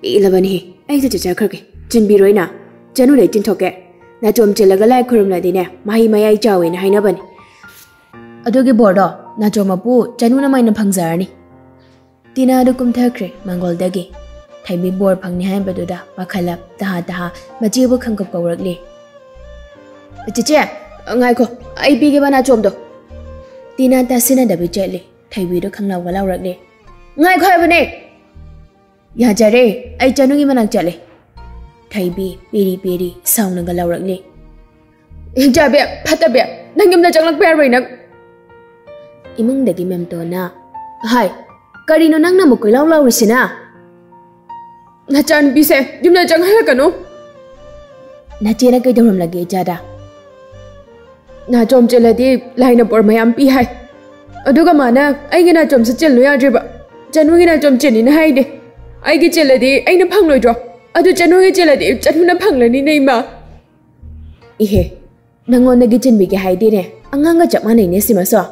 "ꯄꯦꯜꯂꯕꯅꯤꯍꯦ, ꯑꯩꯁꯨ ꯆꯠꯆꯈ꯭ꯔꯒꯦ, ꯆꯤꯟꯕꯤꯔꯣꯏꯅ꯫ ꯆꯅꯨꯗꯩ ꯆꯤꯟꯊꯣꯛꯀꯦ꯫ ꯅꯥꯆꯣꯝ ꯆꯤꯜꯂꯒ ꯂꯥꯏ ꯈꯨꯔꯨꯝꯂꯗꯤꯅꯦ, ꯃꯍꯩ ꯃꯌꯥꯏ ꯆꯥꯎꯋꯦꯅ ꯍꯥꯏꯅꯕꯅꯤ꯫ ꯑꯗꯨꯒꯤ ꯕꯣꯔꯗꯣ ꯅꯥꯆꯣꯝ ꯃꯄꯨ ꯆꯅꯨꯅ ꯃꯥꯏꯅ ꯐꯪꯖꯔꯅꯤ꯫" ꯇꯤꯅꯥꯗꯨ ꯀꯨꯝꯊꯈ꯭ꯔꯦ ꯃꯥꯡꯒꯣꯜꯗꯒꯤ꯫ ꯊꯣꯏꯕꯤ ꯕꯣꯔ ꯐꯪꯅꯤ ꯍꯥꯏꯕꯗꯨꯗ ꯄꯥꯈꯠꯂꯞ ꯇꯍꯥ ꯇꯍꯥ ꯃꯆꯦꯕꯨ ꯈꯪꯀꯧ ꯀꯧꯔꯛꯂꯦ꯫ "ꯆꯦꯆꯦ, ꯉꯥꯏꯈꯣ, ꯑꯩ ꯄꯤꯒꯦꯕ ꯅꯥꯆꯣꯝꯗꯣ꯫" ꯇꯤꯅꯥ ꯇꯥꯁꯤꯟꯅꯗꯕꯤ ꯆꯠꯂꯦ꯫ ꯊꯣꯏꯕꯤꯗꯣ ꯈꯪꯂꯥꯎꯒ ꯂꯥꯎꯔꯛꯂꯦ꯫ "ꯉꯥꯏꯈꯣ ꯍꯥꯏꯕꯅꯦ!" "ꯌꯥꯖꯔꯦ, ꯑꯩ ꯆꯅꯨꯒꯤ ꯃꯅꯥꯛ ꯆꯠꯂꯦ꯫" ꯊꯣꯏꯕꯤ ꯄꯦꯔꯤ ꯄꯦꯔꯤ ꯁꯥꯎꯅꯒ ꯂꯥꯎꯔꯛꯂꯦ꯫ "ꯍꯤꯡꯆꯥꯕꯤ, ꯐꯠꯇꯕꯤ, ꯅꯪ ꯌꯨꯝꯗ ꯆꯪꯂꯛꯄ ꯌꯥꯔꯣꯏ ꯅꯪ!" ꯏꯃꯨꯡꯗꯒꯤ ꯃꯦꯝꯇꯣꯟꯅ, "ꯍꯥꯏ, ꯀꯔꯤꯅꯣ ꯅꯪꯅ ꯑꯃꯨꯛ ꯀꯣꯏꯂꯥꯎ ꯂꯥꯎꯔꯤꯁꯤꯅ?" "ꯅꯆꯥꯅꯨꯄꯤꯁꯦ ꯌꯨꯝꯗ ꯆꯪꯍꯜꯂꯛꯀꯅꯨ꯫" "ꯅꯆꯦꯅ ꯀꯩꯗꯧꯔꯝꯂꯒꯦ ꯏꯆꯥꯗ?" "ꯅꯥꯆꯣꯝ ꯆꯦꯜꯂꯗꯤ ꯂꯥꯏꯅ ꯕꯣꯔ ꯃꯌꯥꯝ ꯄꯤ ꯍꯥꯏ꯫ ꯑꯗꯨꯒ ꯃꯥꯅ ꯑꯩꯒꯤ ꯅꯥꯆꯣꯝꯁꯦ ꯆꯦꯜꯂꯨ ꯌꯥꯗ꯭ꯔꯤꯕ꯫ ꯆꯅꯨꯒꯤ ꯅꯥꯆꯣꯝ ꯆꯦꯟꯅꯤꯅ ꯍꯥꯏꯗꯦ꯫ ꯑꯩꯒꯤ ꯆꯦꯜꯂꯗꯤ ꯑꯩꯅ ꯐꯪꯂꯣꯏꯗ꯭ꯔꯣ? ꯑꯗꯨ ꯆꯅꯨꯒꯤ ꯆꯦꯜꯂꯗꯤ ꯆꯅꯨꯅ ꯐꯪꯂꯅꯤꯅꯦ ꯏꯃꯥ꯫" "ꯏꯍꯦ, ꯅꯪꯉꯣꯟꯗꯒꯤ ꯆꯦꯟꯕꯤꯒꯦ ꯍꯥꯏꯗꯦꯅꯦ, ꯑꯉꯥꯡꯒ ꯆꯞ ꯃꯥꯟꯅꯩꯅꯦ ꯁꯤꯃꯁꯨ꯫"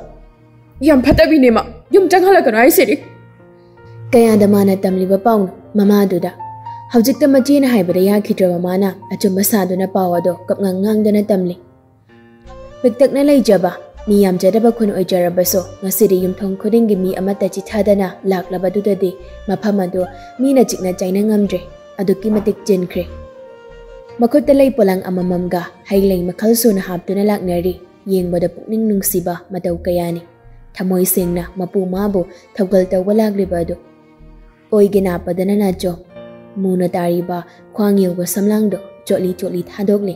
"ꯌꯥꯝ ꯐꯠꯇꯕꯤꯅꯦ ꯃꯥ, ꯌꯨꯝ ꯆꯪꯍꯜꯂꯛꯀꯅꯨ ꯍꯥꯏꯁꯤꯗꯤ꯫" ꯀꯌꯥꯗ ꯃꯥꯅ ꯇꯝꯂꯤꯕ ꯄꯥꯎꯅꯣ ꯃꯃꯥꯗꯨꯗ꯫ ꯍꯧꯖꯤꯛꯇ ꯃꯆꯦꯅ ꯍꯥꯏꯕꯗ ꯌꯥꯈꯤꯗ꯭ꯔꯕ ꯃꯥꯅ ꯑꯆꯨꯝꯕ ꯁꯥꯗꯨꯅ ꯄꯥꯎ ꯑꯗꯣ ꯀꯞꯉꯥꯡ ꯉꯥꯡꯗꯅ ꯇꯝꯂꯤ꯫ ꯄꯤꯛꯇꯛꯅ ꯂꯩꯖꯕ, ꯃꯤ ꯌꯥꯝꯖꯗꯕ ꯈꯨꯟ ꯑꯣꯏꯖꯔꯕꯁꯨ ꯉꯁꯤꯗꯤ ꯌꯨꯝꯊꯣꯡ ꯈꯨꯗꯤꯡꯒꯤ ꯃꯤ ꯑꯃꯠꯇ ꯆꯤꯊꯗꯅ ꯂꯥꯛꯂꯕꯗꯨꯗꯗꯤ ꯃꯐꯝ ꯑꯗꯨ ꯃꯤꯅ ꯆꯤꯛꯅ ꯆꯥꯏꯅ ꯉꯝꯗ꯭ꯔꯦ꯫ ꯑꯗꯨꯛꯀꯤ ꯃꯇꯤꯛ ꯆꯤꯟꯈ꯭ꯔꯦ꯫ ꯃꯈꯨꯠꯇ ꯂꯩ ꯄꯣꯂꯥꯡ ꯑꯃꯃꯝꯒ ꯍꯩ ꯂꯩ ꯃꯈꯜ ꯁꯨꯅ ꯍꯥꯞꯇꯨꯅ ꯂꯥꯛꯅꯔꯤ꯫ ꯌꯦꯡꯕꯗ ꯄꯨꯛꯅꯤꯡ ꯅꯨꯡꯁꯤꯕ ꯃꯇꯧ ꯀꯌꯥꯅꯤ꯫ ꯊꯃꯣꯏ ꯁꯦꯡꯅ ꯃꯄꯨ ꯃꯥꯕꯨ ꯊꯧꯒꯜ ꯇꯧꯕ ꯂꯥꯛꯂꯤꯕ ꯑꯗꯨ꯫ ꯑꯣꯏꯒꯦ ꯅꯥꯞꯄꯗꯅ ꯅꯥꯆꯣꯝ꯫ ꯃꯨꯅ ꯇꯥꯔꯤꯕ ꯈ꯭ꯋꯥꯡ ꯌꯧꯕ ꯁꯝꯂꯥꯡꯗꯣ ꯆꯣꯠꯂꯤ ꯆꯣꯠꯂꯤ ꯊꯥꯗꯣꯛꯂꯤ꯫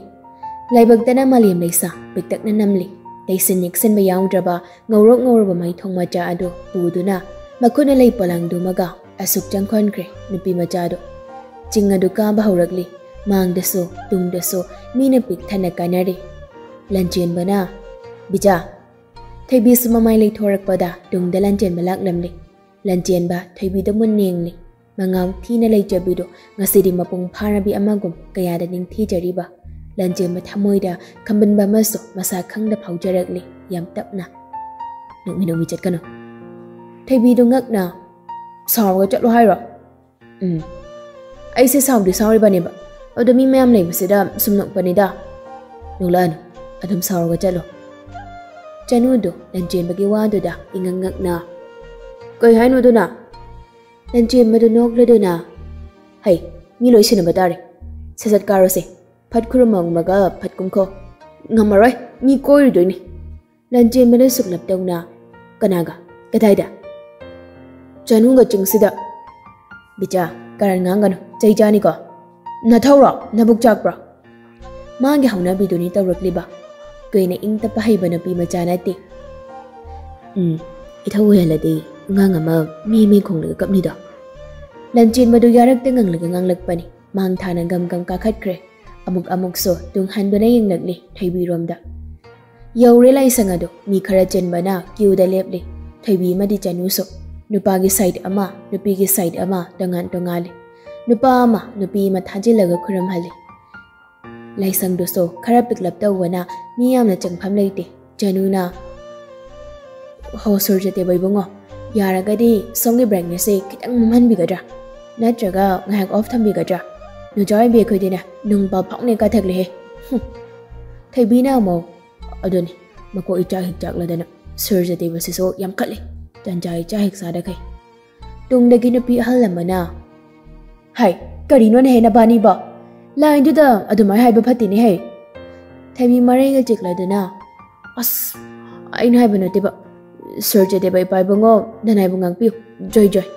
ꯂꯥꯏꯕꯛꯇꯅ ꯃꯥꯂꯦꯝ ꯂꯩꯁꯥ ꯄꯤꯛꯇꯛꯅ ꯅꯝꯂꯤ꯫ ꯇꯩꯁꯤꯟ ꯌꯦꯛꯁꯤꯟꯕ ꯌꯥꯎꯗ꯭ꯔꯕ ꯉꯧꯔꯣꯛ ꯉꯧꯔꯕ ꯃꯩꯊꯣꯡ ꯃꯆꯥ ꯑꯗꯨ ꯄꯨꯗꯨꯅ ꯃꯈꯨꯠꯅ ꯂꯩ ꯄꯣꯂꯥꯡꯗꯨꯃꯒ ꯑꯁꯨꯛ ꯆꯪꯈꯣꯟꯈ꯭ꯔꯦ ꯅꯨꯄꯤ ꯃꯆꯥꯗꯨ꯫ ꯆꯤꯡ ꯑꯗꯨ ꯀꯥꯕ ꯍꯧꯔꯛꯂꯤ꯫ ꯃꯥꯡꯗꯁꯨ ꯇꯨꯡꯗꯁꯨ ꯃꯤꯅ ꯄꯤꯛ ꯊꯟꯅ ꯀꯥꯅꯔꯤ꯫ ꯂꯟꯆꯦꯟꯕꯅ, "ꯕꯤꯖꯥ!" ꯊꯣꯏꯕꯤꯁꯨ ꯃꯃꯥꯏ ꯂꯩꯊꯣꯔꯛꯄꯗ ꯇꯨꯡꯗ ꯂꯟꯆꯦꯟꯕ ꯂꯥꯛꯂꯝꯂꯤ꯫ ꯂꯟꯆꯦꯟꯕ ꯊꯣꯏꯕꯤꯗ ꯃꯨꯟꯅ ꯌꯦꯡꯂꯤ꯫ ꯃꯉꯥꯎ ꯊꯤꯅ ꯂꯩꯖꯕꯤꯗꯨ ꯉꯁꯤꯗꯤ ꯃꯄꯨꯡ ꯐꯥꯔꯕꯤ ꯑꯃꯒꯨꯝ ꯀꯌꯥꯗ ꯅꯤꯡꯊꯤꯖꯔꯤꯕ꯫ ꯂꯟꯆꯦꯟꯕ ꯊꯃꯣꯏꯗ ꯈꯝꯕꯟꯕ ꯑꯃꯁꯨ ꯃꯁꯥ ꯈꯪꯗ ꯐꯥꯎꯖꯔꯛꯂꯤ꯫ ꯌꯥꯝ ꯇꯞꯅ, "ꯅꯣꯛꯃꯤ ꯅꯣꯛꯃꯤ ꯆꯠꯀꯅꯨ꯫" ꯊꯣꯏꯕꯤꯗꯨ ꯉꯛꯅ, "ꯁꯥꯎꯔꯒ ꯆꯠꯂꯣ ꯍꯥꯏꯔꯣ?" "ꯎꯝ, ꯑꯩꯁꯦ ꯁꯥꯎꯗꯤ ꯁꯥꯎꯔꯤꯕꯅꯦꯕ, ꯑꯗꯣ ꯃꯤ ꯃꯌꯥꯝ ꯂꯩꯕꯁꯤꯗ ꯁꯨꯝ ꯅꯣꯛꯄꯅꯤꯗ꯫" "ꯅꯣꯛꯂꯛꯑꯅꯨ, ꯑꯗꯨꯝ ꯁꯥꯎꯔꯒ ꯆꯠꯂꯣ꯫" ꯆꯅꯨꯗꯨ ꯂꯟꯆꯦꯟꯕꯒꯤ ꯋꯥꯗꯨꯗ ꯏꯉꯛ ꯉꯛꯅ, "ꯀꯩ ꯍꯥꯏꯅꯣ ꯑꯗꯨꯅ?" ꯂꯟꯆꯦꯟꯕꯗꯨ ꯅꯣꯛꯂꯗꯨꯅ, "ꯍꯩ, ꯃꯤ ꯂꯣꯏ ꯁꯤꯟꯅꯕ ꯇꯥꯔꯦ꯫ ꯁꯠ ꯁꯠ ꯀꯥꯔꯣꯁꯦ꯫ ꯐꯠ ꯈꯨꯔꯨꯝꯃꯝꯃꯒ ꯐꯠ ꯀꯨꯝꯈꯣ꯫ ꯉꯝꯃꯔꯣꯏ, ꯃꯤ ꯀꯣꯏꯔꯨꯗꯣꯏꯅꯤ"꯫ ꯂꯟꯆꯦꯟꯕꯅ ꯁꯨꯛꯂꯞ ꯇꯧꯅ, "ꯀꯅꯥꯒ? ꯀꯗꯥꯏꯗ?" "ꯆꯅꯨꯒ ꯆꯤꯡꯁꯤꯗ"꯫ "ꯕꯤꯆꯥ, ꯀꯔꯟ ꯉꯥꯡꯒꯅꯨ, ꯆꯩ ꯆꯥꯅꯤꯀꯣ꯫ ꯅꯊꯧꯔꯣ? ꯅꯕꯨꯛ ꯆꯥꯛꯄ꯭ꯔꯣ?" ꯃꯥꯒꯤ ꯍꯧꯅꯕꯤꯗꯨꯅꯤ ꯇꯧꯔꯛꯂꯤꯕ꯫ ꯀꯨꯏꯅ ꯏꯪ ꯇꯞꯄ ꯍꯩꯕ ꯅꯨꯄꯤ ꯃꯆꯥ ꯅꯠꯇꯦ꯫ "ꯎꯝ, ꯏꯊꯧ ꯑꯣꯏꯍꯜꯂꯗꯤ ꯑꯉꯥꯡ ꯑꯃ ꯃꯤ ꯃꯤ ꯈꯣꯡꯂꯒ ꯀꯞꯅꯤꯗꯣ"꯫ ꯂꯟꯆꯦꯟꯕꯗꯨ ꯌꯥꯔꯛꯇ ꯉꯪꯂꯒ ꯉꯥꯡꯂꯛꯄꯅꯤ꯫ ꯃꯥꯡ ꯊꯥꯅ ꯒꯝ ꯒꯝ ꯀꯥꯈꯠꯈ꯭ꯔꯦ꯫ ꯑꯃꯨꯛ ꯑꯃꯨꯛꯁꯨ ꯇꯨꯡ ꯍꯟꯗꯨꯅ ꯌꯦꯡꯂꯛꯂꯤ ꯊꯣꯏꯕꯤꯔꯣꯝꯗ꯫ ꯌꯧꯔꯦ ꯂꯥꯏꯁꯪ ꯑꯗꯨ꯫ ꯃꯤ ꯈꯔ ꯆꯤꯟꯕꯅ ꯀ꯭ꯌꯨꯗ ꯂꯦꯞꯂꯤ꯫ ꯊꯣꯏꯕꯤ ꯑꯃꯗꯤ ꯆꯅꯨꯁꯨ꯫ ꯅꯨꯄꯥꯒꯤ ꯁꯥꯏꯠ ꯑꯃ, ꯅꯨꯄꯤꯒꯤ ꯁꯥꯏꯠ ꯑꯃ, ꯇꯣꯉꯥꯟ ꯇꯣꯉꯥꯜꯂꯤ꯫ ꯅꯨꯄꯥ ꯑꯃ, ꯅꯨꯄꯤ ꯑꯃ ꯊꯥꯖꯤꯜꯂꯒ ꯈꯨꯔꯨꯝꯍꯜꯂꯤ꯫ ꯂꯥꯏꯁꯪꯗꯨꯁꯨ ꯈꯔ ꯄꯤꯛꯂꯞ ꯇꯧꯕꯅ ꯃꯤ ꯌꯥꯝꯅ ꯆꯪꯐꯝ ꯂꯩꯇꯦ꯫ ꯆꯅꯨꯅ, "ꯍꯣ, ꯁꯨꯔꯖꯗꯦꯕ ꯏꯕꯨꯡꯉꯣ, ꯌꯥꯔꯒꯗꯤ ꯁꯣꯝꯒꯤ brightness ꯁꯦ ꯈꯤꯇꯪ ꯃꯝꯍꯟꯕꯤꯒꯗ꯭ꯔꯥ? ꯅꯠꯇ꯭ꯔꯒ ꯉꯥꯏꯍꯥꯛ off ꯊꯝꯕꯤꯒꯗ꯭ꯔꯥ? ꯅꯣꯖꯥ ꯑꯣꯏꯕꯤ ꯑꯩꯈꯣꯏꯗꯤꯅꯦ ꯅꯨꯡ ꯄꯥ ꯐꯥꯎꯅ ꯀꯥꯊꯛꯂꯦꯍꯦ"꯫ ꯍꯨꯝ꯫ ꯊꯣꯏꯕꯤꯅ ꯑꯃꯨꯛ, "ꯑꯗꯨꯅꯤ, ꯃꯀꯣꯛ ꯏꯆꯥꯛ ꯍꯤꯛ ꯆꯥꯛꯂꯗꯅ ꯁꯨꯔꯖꯗꯦꯕꯁꯤꯁꯨ ꯌꯥꯝ ꯈꯠꯂꯤ꯫ ꯇꯟꯖꯥ ꯏꯆꯥ ꯍꯦꯛ ꯆꯥꯗꯈꯩ"꯫ ꯇꯨꯡꯗꯒꯤ ꯅꯨꯄꯤ ꯑꯍꯜ ꯑꯃꯅ, "ꯍꯥꯏ, ꯀꯔꯤꯅꯣꯅꯦꯍꯦ ꯅꯕꯥꯅꯤꯕꯣ? ꯂꯥꯏꯟꯗꯨꯗ ꯑꯗꯨꯃꯥꯏꯅ ꯍꯥꯏꯕ ꯐꯠꯇꯦꯅꯦꯍꯦ"꯫ ꯊꯣꯏꯕꯤ ꯃꯔꯩꯒ ꯆꯤꯛꯂꯗꯨꯅ, "ꯑꯁ, ꯑꯩꯅ ꯍꯥꯏꯕ ꯅꯠꯇꯦꯕ꯫ ꯁꯨꯔꯖꯗꯦꯕ ꯏꯄꯥ ꯏꯕꯨꯡꯉꯣ, ꯅꯅꯥꯏꯕꯨ ꯉꯥꯛꯄꯤꯌꯨ꯫ ꯖꯣꯏ ꯖꯣꯏ"꯫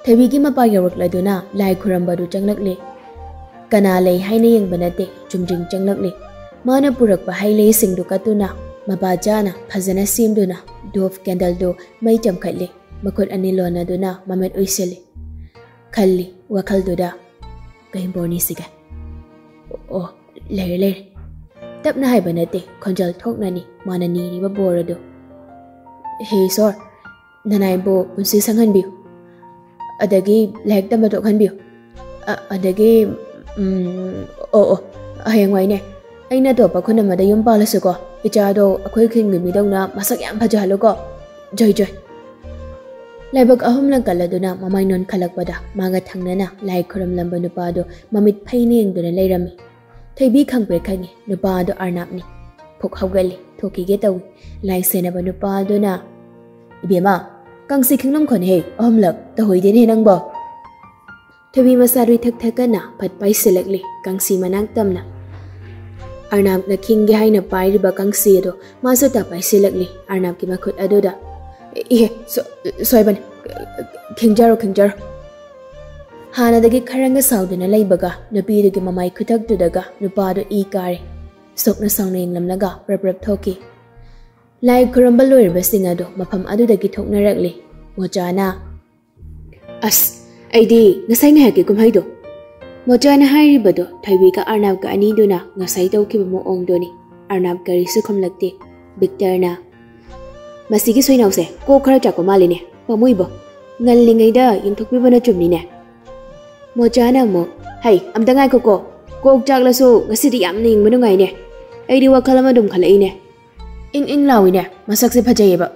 ꯊꯣꯏꯕꯤꯒꯤ ꯃꯄꯥ ꯌꯧꯔꯛꯂꯗꯨꯅ ꯂꯥꯏ ꯈꯨꯔꯝꯕꯗꯨ ꯆꯪꯂꯛꯂꯦ꯫ ꯀꯅꯥ ꯂꯩ ꯍꯥꯏꯅ ꯌꯦꯡꯕ ꯅꯠꯇꯦ, ꯆꯨꯝꯗ꯭ꯔꯤꯡ ꯆꯪꯂꯛꯂꯦ꯫ ꯃꯥꯅ ꯄꯨꯔꯛꯄ ꯍꯩ ꯂꯩꯁꯤꯡꯗꯨ ꯀꯠꯇꯨꯅ, ꯃꯄꯥ ꯆꯥꯅ ꯐꯖꯅ ꯁꯦꯝꯗꯨꯅ, ꯙꯨꯞ candleꯗꯨ ꯃꯩ ꯆꯝꯈꯠꯂꯦ꯫ ꯃꯈꯨꯠ ꯑꯅꯤ ꯂꯣꯟꯅꯗꯨꯅ ꯃꯃꯤꯠ ꯎꯏꯁꯤꯜꯂꯤ꯫ ꯈꯜꯂꯤ ꯋꯥꯈꯜꯗꯨꯗ, "ꯀꯩ ꯕꯣꯔꯅꯤ ꯁꯤꯒꯦ? ꯑꯣ, ꯂꯩꯔꯦ, ꯂꯩꯔꯦ"꯫ ꯇꯞꯅ ꯍꯥꯏꯕ ꯅꯠꯇꯦ, ꯈꯣꯟꯖꯦꯜ ꯊꯣꯛꯅꯅꯤ ꯃꯥꯅ ꯅꯤꯔꯤꯕ ꯕꯣꯔ ꯑꯗꯨ꯫ "ꯍꯦ ꯏꯁꯣꯔ, ꯅꯅꯥꯏꯕꯨ ꯄꯨꯟꯁꯤ ꯁꯥꯡꯍꯟꯕꯤꯌꯨ, ꯑꯗꯒꯤ ꯂꯥꯏꯔꯤꯛ ꯇꯝꯕ ꯊꯣꯛꯍꯟꯕꯤꯌꯨ꯫ ꯑ-, ꯑꯗꯒꯤ, ꯎꯝ, ꯑꯣ, ꯑꯣ, ꯍꯌꯦꯡꯋꯥꯏꯅꯦ, ꯑꯩꯅ ꯑꯇꯣꯞꯄ ꯈꯨꯟ ꯑꯃꯗ ꯌꯨꯝ ꯄꯥꯜꯂꯁꯨꯀꯣ, ꯏꯆꯥꯗꯣ ꯑꯩꯈꯣꯏ ꯈꯨꯟꯒꯤ ꯃꯤꯗꯧꯅ ꯃꯁꯛ ꯌꯥꯝ ꯐꯖꯍꯜꯂꯨꯀꯣ꯫ ꯖꯣꯏ ꯖꯣꯏ"꯫ ꯂꯥꯏꯕꯛ ꯑꯍꯨꯝꯂꯛ ꯀꯜꯂꯗꯨꯅ ꯃꯃꯥꯏ ꯅꯣꯟꯈꯠꯂꯛꯄꯗ ꯃꯥꯒ ꯊꯪꯅꯅ ꯂꯥꯏ ꯈꯨꯔꯨꯝꯂꯝꯕ ꯅꯨꯄꯥꯗꯨ ꯃꯃꯤꯠ ꯐꯩꯅ ꯌꯦꯡꯗꯨꯅ ꯂꯩꯔꯝꯃꯤ꯫ ꯊꯣꯏꯕꯤ ꯈꯪꯄ꯭ꯔꯦꯛ ꯈꯪꯉꯤ ꯅꯨꯄꯥ ꯑꯗꯨ ꯑꯔꯅꯥꯞꯅꯤ꯫ ꯐꯨꯛ ꯍꯧꯒꯠꯂꯤ, ꯊꯣꯛꯈꯤꯒꯦ ꯇꯧꯏ꯫ ꯂꯥꯏ ꯁꯦꯟꯅꯕ ꯅꯨꯄꯥ ꯑꯗꯨꯅ, "ꯏꯕꯦꯝꯃ, ꯀꯥꯡꯁꯤ ꯈꯤꯡꯂꯝꯈꯣꯅꯦꯍꯦ, ꯑꯍꯨꯝꯂꯛ ꯇꯧꯍꯣꯏꯗꯦꯅꯦ ꯅꯪꯕꯣ"꯫ ꯊꯣꯏꯕꯤ ꯃꯁꯥꯗꯨ ꯏꯊꯛ ꯊꯛꯀꯠꯅ ꯐꯠ ꯄꯥꯏꯁꯤꯜꯂꯛꯂꯤ, ꯀꯥꯡꯁꯤ ꯃꯅꯥꯛ ꯇꯝꯅ꯫ ꯑꯔꯅꯥꯞꯅ ꯈꯤꯡꯒꯦ ꯍꯥꯏꯅ ꯄꯥꯏꯔꯤꯕ ꯀꯥꯡꯁꯤ ꯑꯗꯨ ꯃꯥꯁꯨ ꯇꯞ ꯄꯥꯏꯁꯤꯜꯂꯛꯂꯤ ꯑꯔꯅꯥꯞꯀꯤ ꯃꯈꯨꯠ ꯑꯗꯨꯗ꯫ "ꯏꯍꯦ, ꯁꯣ-, ꯁꯣꯏꯕꯅꯤ꯫ ꯈꯤꯡꯖꯔꯣ, ꯈꯤꯡꯖꯔꯣ꯫" ꯍꯥꯟꯅꯗꯒꯤ ꯈꯔꯪꯒ ꯁꯥꯎꯗꯨꯅ ꯂꯩꯕꯒ ꯅꯨꯄꯤꯗꯨꯒꯤ ꯃꯃꯥꯏ ꯈꯨꯊꯛꯇꯨꯗꯒ ꯅꯨꯄꯥꯗꯨ ꯏ ꯀꯥꯔꯦ꯫ ꯁꯣꯛꯅ ꯁꯥꯎꯅ ꯌꯦꯡꯂꯝꯂꯒ ꯄ꯭ꯔꯞ ꯄ꯭ꯔꯞ ꯊꯣꯛꯈꯤ꯫ ꯂꯥꯏ ꯈꯨꯔꯨꯝꯕ ꯂꯣꯏꯔꯕꯁꯤꯡ ꯑꯗꯨ ꯃꯐꯝ ꯑꯗꯨꯗꯒꯤ ꯊꯣꯛꯅꯔꯛꯂꯤ꯫ ꯃꯣꯆꯥꯅ, "ꯑꯁ, ꯑꯩꯗꯤ ꯉꯁꯥꯏ ꯉꯥꯏꯍꯥꯛꯀꯤ ꯀꯨꯝꯍꯩꯗꯣ꯫" ꯃꯣꯆꯥꯅ ꯍꯥꯏꯔꯤꯕꯗꯣ ꯊꯣꯏꯕꯤꯒ ꯑꯔꯅꯥꯞꯀ ꯑꯅꯤꯗꯨꯅ ꯉꯁꯥꯏ ꯇꯧꯈꯤꯕ ꯃꯑꯣꯡꯗꯨꯅꯤ꯫ ꯑꯔꯅꯥꯞ ꯀꯔꯤꯁꯨ ꯈꯨꯝꯂꯛꯇꯦ꯫ ꯕꯤꯛꯇꯔꯅ, "ꯃꯁꯤꯒꯤ ꯁꯣꯏꯅꯥꯎꯁꯦ ꯀꯣꯛ ꯈꯔ ꯆꯥꯛꯄ ꯃꯥꯜꯂꯤꯅꯦ, ꯄꯥꯝꯃꯨꯏꯕꯣ꯫ ꯉꯜꯂꯤꯉꯩꯗ ꯌꯦꯡꯊꯣꯛꯄꯤꯕꯅ ꯆꯨꯝꯅꯤꯅꯦ꯫" ꯃꯣꯆꯥꯅ ꯑꯃꯨꯛ, "ꯍꯩ, ꯑꯝꯇ ꯉꯥꯏꯈꯣꯀꯣ꯫ ꯀꯣꯛ ꯆꯥꯛꯂꯁꯨ ꯉꯁꯤꯗꯤ ꯌꯥꯝꯅ ꯌꯦꯡꯕ ꯅꯨꯡꯉꯥꯏꯅꯦ꯫ ꯑꯩꯗꯤ ꯋꯥꯈꯜ ꯑꯃ ꯑꯗꯨꯝ ꯈꯜꯂꯛꯏꯅꯦ꯫ ꯏꯪ ꯏꯪ ꯂꯥꯎꯏꯅꯦ, ꯃꯁꯛꯁꯦ ꯐꯖꯩꯌꯦꯕ꯫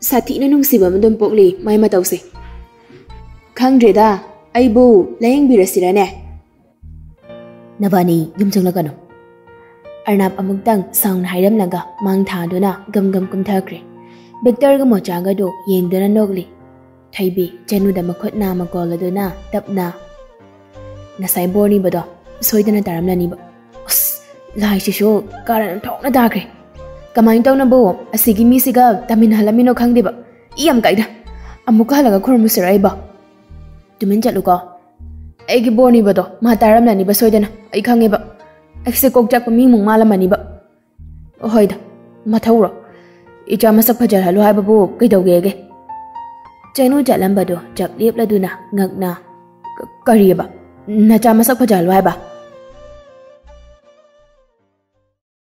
ꯁꯥꯊꯤꯅ ꯅꯨꯡꯁꯤꯕ ꯑꯃ ꯑꯗꯨꯝ ꯄꯣꯛꯂꯤ ꯃꯥꯏ ꯃꯇꯧꯁꯦ꯫ ꯈꯪꯗ꯭ꯔꯦꯗ, ꯑꯩꯕꯨ ꯂꯥꯌꯦꯡꯕꯤꯔꯁꯤꯔꯅꯦ?" "ꯅꯕꯥꯅꯤ ꯌꯨꯝ ꯆꯪꯂꯛꯀꯅꯨ꯫" ꯑꯔꯅꯥꯞ ꯑꯃꯨꯛꯇꯪ ꯁꯥꯎꯅ ꯍꯥꯏꯔꯝꯂꯒ ꯃꯥꯡ ꯊꯥꯗꯨꯅ ꯒꯝ ꯒꯝ ꯀꯨꯝꯊꯈ꯭ꯔꯦ꯫ ꯕꯤꯛꯇꯔꯒ ꯃꯣꯆꯥꯒꯗꯨ ꯌꯦꯡꯗꯨꯅ ꯅꯣꯛꯂꯤ꯫ ꯊꯣꯏꯕꯤ ꯆꯅꯨꯗ ꯃꯈꯨꯠ ꯅꯥꯝꯃ ꯀꯣꯜꯂꯗꯨꯅ ꯇꯞꯅ, "ꯉꯁꯥꯏ ꯕꯣꯔ ꯅꯤꯕꯗꯣ ꯁꯣꯏꯗꯅ ꯇꯥꯔꯝꯂꯅꯤꯕ꯫ ꯑꯁ, ꯂꯥꯏꯁꯤꯁꯨ ꯀꯥꯔꯟ ꯑꯣꯟꯊꯣꯛꯅ ꯇꯥꯈ꯭ꯔꯦ꯫ ꯀꯃꯥꯏꯅ ꯇꯧꯅꯕꯨ ꯑꯁꯤꯒꯤ ꯃꯤꯁꯤꯒ ꯇꯥꯃꯤꯟꯅꯍꯜꯂꯝꯃꯤꯅꯣ ꯈꯪꯗꯦꯕ꯫ ꯏ ꯌꯥꯝ ꯀꯥꯏꯗ꯫ ꯑꯃꯨꯛꯀ ꯍꯜꯂꯒ ꯈꯨꯔꯨꯝꯃꯨꯁꯤꯔꯣ ꯑꯩꯕꯣ?" "ꯇꯨꯃꯤꯟ ꯆꯠꯂꯨꯀꯣ꯫ ꯑꯩꯒꯤ ꯕꯣꯔ ꯅꯤꯕꯗꯣ ꯃꯥ ꯇꯥꯔꯝꯂꯅꯤꯕ ꯁꯣꯏꯗꯅ꯫ ꯑꯩ ꯈꯪꯉꯦꯕ꯫ ꯑꯩꯁꯦ ꯀꯣꯛ ꯆꯥꯛꯄ ꯃꯤꯃꯨꯛ ꯃꯥꯜꯂꯝꯃꯅꯤꯕ꯫ ꯍꯣꯏꯗ, ꯃꯊꯧꯔꯣ? ꯏꯆꯥ ꯃꯁꯛ ꯐꯖꯍꯜꯂꯨ ꯍꯥꯏꯕꯕꯨ ꯀꯩꯗꯧꯒꯦꯒꯦ?" ꯆꯅꯨ ꯆꯠꯂꯝꯕꯗꯣ ꯆꯞ ꯂꯦꯞꯂꯗꯨꯅ ꯉꯛꯅ, "ꯀ-, ꯀꯔꯤꯑꯕ? ꯅꯆꯥ ꯃꯁꯛ ꯐꯖꯍꯜꯂꯨ ꯍꯥꯏꯕ?